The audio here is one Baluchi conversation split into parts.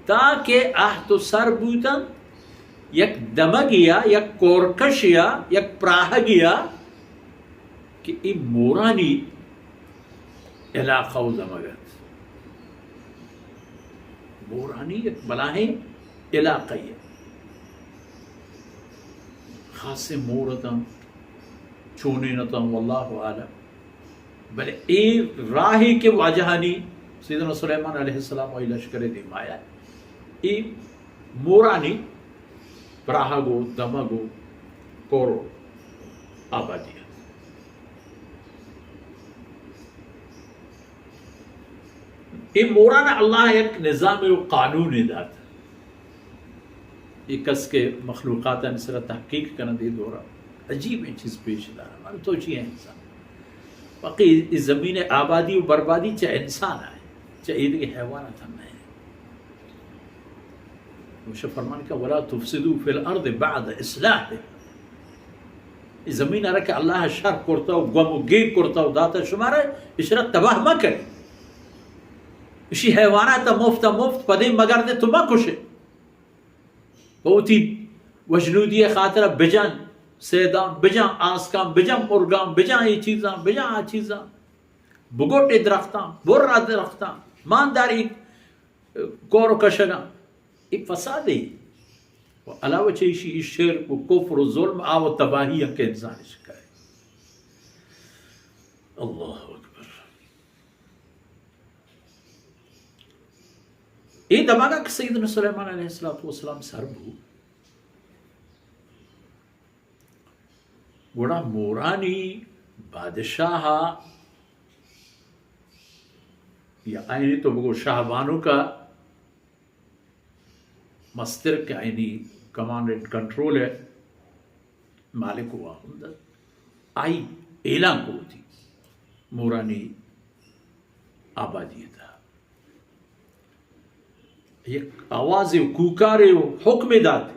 تا کہ آ تو سر بوتن یک دمگیا، یک کورکشیا، یک پراہگیا کہ ای مورانی علاقہ و دمگ ات۔ مورانی یک بلاہیں علاقہ ای ات۔ خاصیں مور اتاں، چونین اتاں، واللہ اعلم۔ بلے اے راہے کہ واجہانی سیدنا سلیمان علیہ السلام و آئی لشکر دیما آیا، اے مورانی پراہگ و دمگ و کور و آبادی ات۔ اے مورانا اللہ یک نظام و قانون دات۔ اے کس کہ مخلوقاتانی سرا تحقیق کنند اے دورا عجیبیں چیز پیش دارا۔ مارا تو چی ہے انسان؟ باقی اے زمین آبادی و بربادی چہ انسان آئے، چہ اے دگہ حیوانات ہم نہیں۔ گوشہ فرمان کہ ولا تفسدوا فی الارض بعد اصلاحها۔ اے زمین ء را کہ اللہ شر کرتا و گم و گیگ کرتا و داتا شمارا، اشرا تباہ مکن۔ اشی حیوانات مفت مفت پدے مگردے تو مکشے۔ پہ وتی وشنودی خاطر بجن، سیدان بجن، آسکان بجن، مرگان بجن، اے چیزان بجن، آ چیزان۔ بگوٹے درختان، برا درختان، مانداری کور و کشگاں۔ اے فسادے۔ و علاوہ چہ ایشی، اے شرک و کفر و ظلم آ و تباہی ہم کہ انسان شکائے۔ اللہ اکبر۔ اے دماغا کہ سیدنا سلیمان علیہ الصلوۃ والسلام سر بو، گڑا مورانی بادشاہ یا آئینی تو بگو شاہ بانو کا مستر کہ آئینی کمانڈ اینڈ کنٹرول ہے، مالک و واہند، آئی اعلان کو تھی مورانی آبادی تھا۔ یک آواز و کوکارے و حکم دات،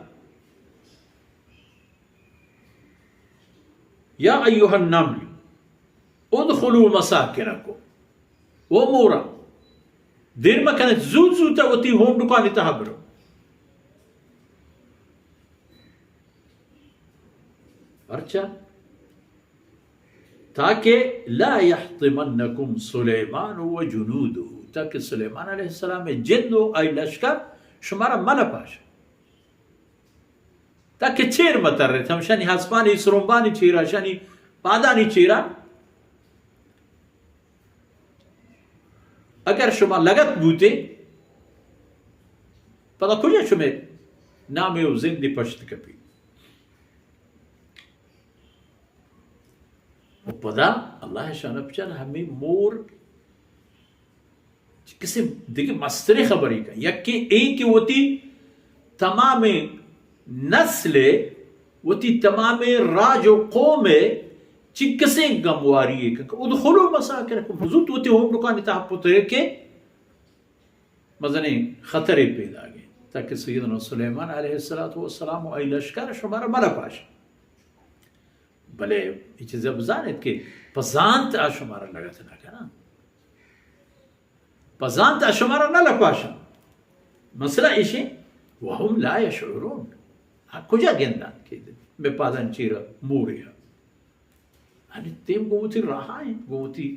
یا ایها النمل ادخلوا مساکنکم۔ او مورا، دیر مکنت، زوت زوت وتی ہونڈکانی تہا برو۔ پرچا؟ تاکہ لا یحطمنکم سلیمان و جنودہ، تاکہ سلیمان علیہ السلام جند و آئی لشکر شمارا ملپاش۔ تاکہ چیر مترت، ہمشانی ہسپانی سرمبانی چیرا، شانی پادانی چیرا اگر شما لگت بوتے، پدا کجا شمے نامے و زندے پشت کپی؟ و پدا اللہ شان بچار ہمیں مور چہ کسے دگہ مستریں خبرے کن۔ یکے اے کہ وتی تمامیں نسل ء، وتی تمامیں راج و قوم ء چہ کسے گمواری ء کن۔ ادخلوا مساکنکم، زوت وتی ہونڈکانی تہا پترے کہ مزنیں خطرے پیداگ انت، تاکہ سیدنا سلیمان علیہ الصلوۃ والسلام و آئی لشکر شمارا ملپاش۔ بلے اے چیز بزانت کہ پہ زانت آ شمارا لگت نہ کناں۔ پہ زانت ء شمارا نہ لپاشاں۔ مسئلہ ایشیں، وهم لا یشعرون۔ آ کجا گنداں کہ مئے پادانی چیرا مورے ء۔ آنی تیم گوں وتی راہا انت، گوں وتی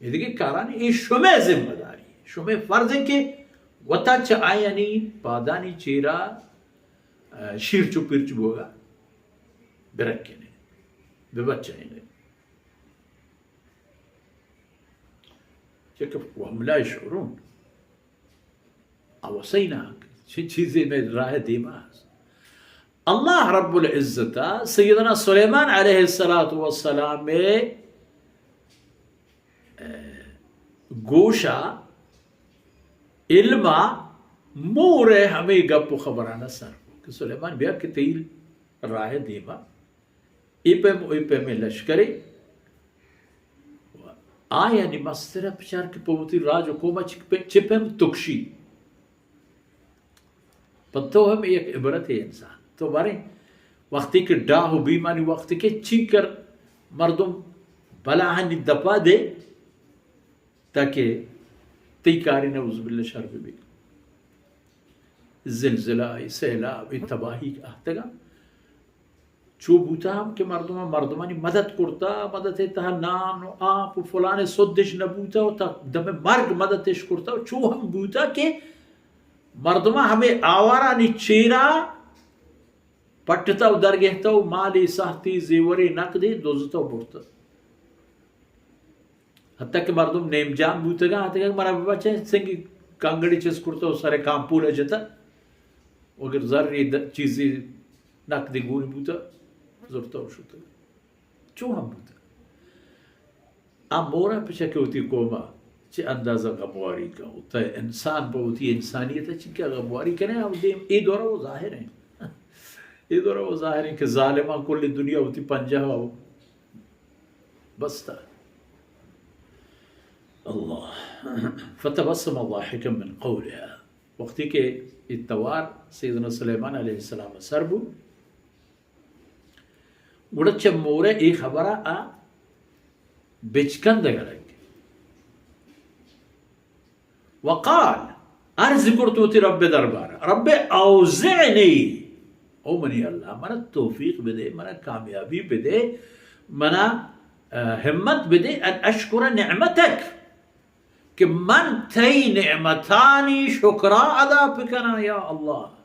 ایدگہ کارانی، اے شمئے ذمہ داری، شمئے فرض انت کہ وتا چہ آیانی پادانی چیرا، ء، شیر چو پرچ بوگا برکنے، ببچنے۔ چہ کہ وهم لا یشعرون۔ اوسینا چہ چیزے مئے راہ دیما است۔ اللہ رب العزت سیدنا سلیمان علیہ الصلوۃ والسلام گوشا علما مور ہمے گپ و خبرانا سر کہ سلیمان بیا کہ تئی راہ دیما اے پیم، اے پیمیں لشکرے، آیانی مستر ء بچار کہ پہ وتی راج و قوم ء چہ پہ، چہ پیم تکشی۔ پہ تو ہم یک عبرت ہے انسان۔ تو باریں وقتی کہ ڈاہ و بیمانی وقتی کہ چنکر مردم بلاہانی دپا دے، تاکہ تئی کاری نعوذ باللہ شر بہ بیت۔ زلزلہ، سیلاب، تباہی آتگا۔ چو بوتا ہم کہ مردمان، مردمانی مدد کرتا، مدد تہا نان و آپ و فلان سدش نبوتا و تا دم مرگ مددش کرتا و چو ہم بوتا کہ مردمان ہمیں آوارانی چیرا پٹتا و درگہتا و مالی سہتی زیوری نقدی دزتا و برتا۔ حتی کہ مردم نیم جان بوتگا، حتی کہ منا بچے سنگی کانگڑی چست کرتا و سر کامپول جتا و اگر زری د-، چیزی نقدی گونی بوتا، زرتا و شتا۔ چو ہم بوتا۔ آ مورا پچا کہ وتی قوما چہ اندازہ غمواری کن۔ و تا انسان پہ وتی انسانیت چنکہ غمواری کنے، آ دیم اے دورا وہ ظاہر ہیں۔ اے دورا وہ ظاہر ہیں کہ ظالمان کل دنیا وتی پنجہ بستا۔ اللہ۔ فتبسم ضاحکا من قولها۔ وقتی کہ اے توار سیدنا سلیمان علیہ السلام سر بو، گڑا چہ مورے اے خبرا آ بچکندگ لگ۔ وقال، عرض کرت وتی رب دربار، رب اوزعنی، او منی اللہ، منا توفیق بدے، منا کامیابی بدے، منا، آ، ہمت بدے، ان اشکر نعمتک، کہ من تئی نعمتانی شکرا ادا بکناں، یا اللہ۔